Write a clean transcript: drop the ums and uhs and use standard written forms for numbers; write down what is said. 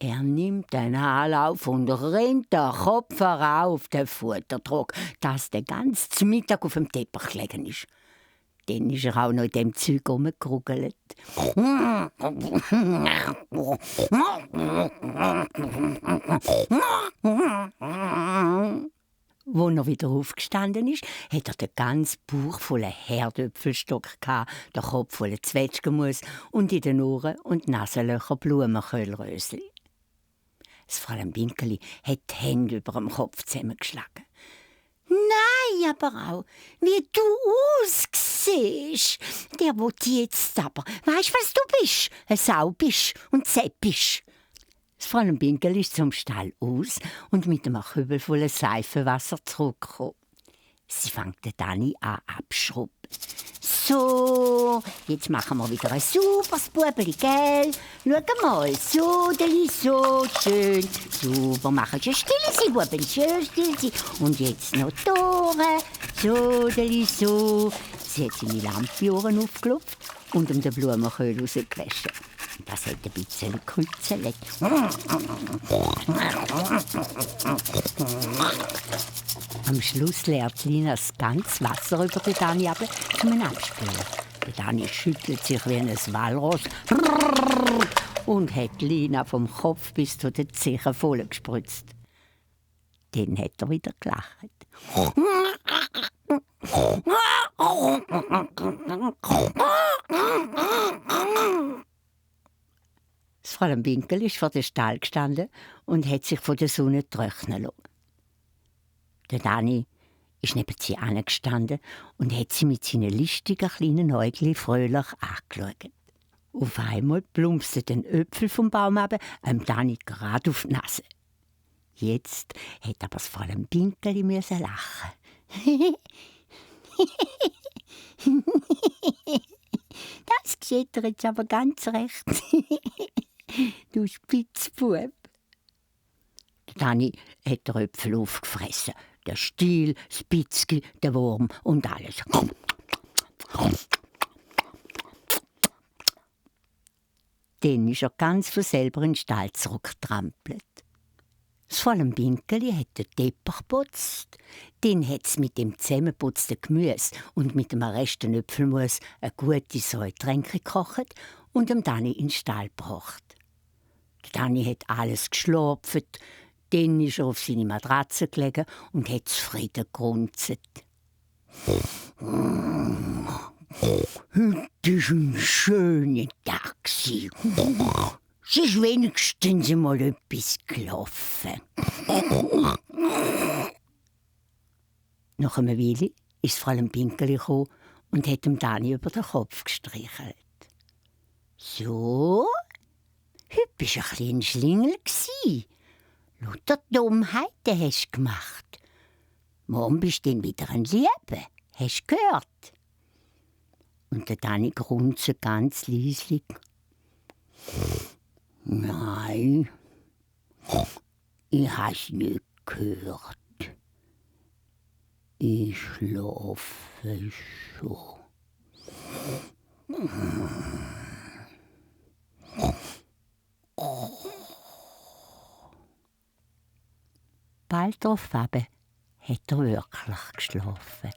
Er nimmt den Anlauf und rennt den Kopf auf den Futtertrog, dass der ganze Mittag auf dem Teppich gelegen ist. Dann ist er auch noch in dem Zeug rumgerugelt. Wo er wieder aufgestanden ist, hat er den ganzen Bauch voller Herdöpfelstock gehabt, den Kopf voller Zwetschgenmus und in den Ohren und Nasenlöcher Blumenkohlrösli. Das Fräulein Binkeli hat die Hände über dem Kopf zusammengeschlagen. «Nein, aber auch, wie du aussiehst. Der will jetzt aber. Weisst, was du bist? Eine Sau bist und Sepp bist.» Das Fräulein Binkeli ist zum Stall aus und mit einem Kübel voller Seifenwasser zurückgekommen. Sie fängt den Dani an abschrubben. «So, jetzt machen wir wieder ein superes Bubeli, gell? Schau mal, so, Deli, so, schön. Super, machen schön still sein, Buben, schön still sein. Und jetzt noch die Ohren, so, Deli, so.» Sie hat seine Lampiohren aufgelupft und um den Blumenkohl rausgewaschen. Das hat ein bisschen gekützelt. Am Schluss leert Lina das ganze Wasser über den Dani ab zum Abspülen. Der Dani schüttelt sich wie ein Walross und hat Lina vom Kopf bis zu den Zehen vollgespritzt. Dann hat er wieder gelacht. Das Fräulein Binkeli ist vor dem Stall gestanden und hat sich von der Sonne trocknen lassen. Der Dani ist neben sie angestanden und hat sie mit seinen listigen kleinen Äuglein fröhlich angeschaut. Auf einmal plumpste ein Äpfel vom Baum ab, Dani gerade auf die Nase. Jetzt hat aber das Fräulein Binkeli lachen. Das geschieht dir jetzt aber ganz recht. Du Spitzbub. Der Dani hat den Äpfel aufgefressen. Der Stiel, das Spitzki, der Wurm und alles. Dann ist er ganz von selber in den Stall zurückgetrampelt. Das Fräulein Binkeli hat den Teppich geputzt, dann hat es mit dem zusammengeputzten Gemüse und mit dem Rest Äpfelmus eine gute Säutränke gekocht und dem Dani in den Stall gebracht. Der Dani hat alles geschlürpft, dann ist er auf seine Matratze gelegen und hat zufrieden gerunzelt. «Heute war ein schöner Tag. Es ist wenigstens einmal etwas gelaufen.» Nach einer Weile ist Fräulein Binkeli gekommen und hat dem Dani über den Kopf gestreichelt. «So, heute warst du ein bisschen ein Schlingel. Lauter Dummheiten hast du gemacht. Morgen bist du dann wieder ein Liebe. Hast du gehört?» Und der Dani grunzt ganz leislich. «Nein, ich hab's nicht gehört. Ich schlafe schon.» Bald darauf hat er wirklich geschlafen.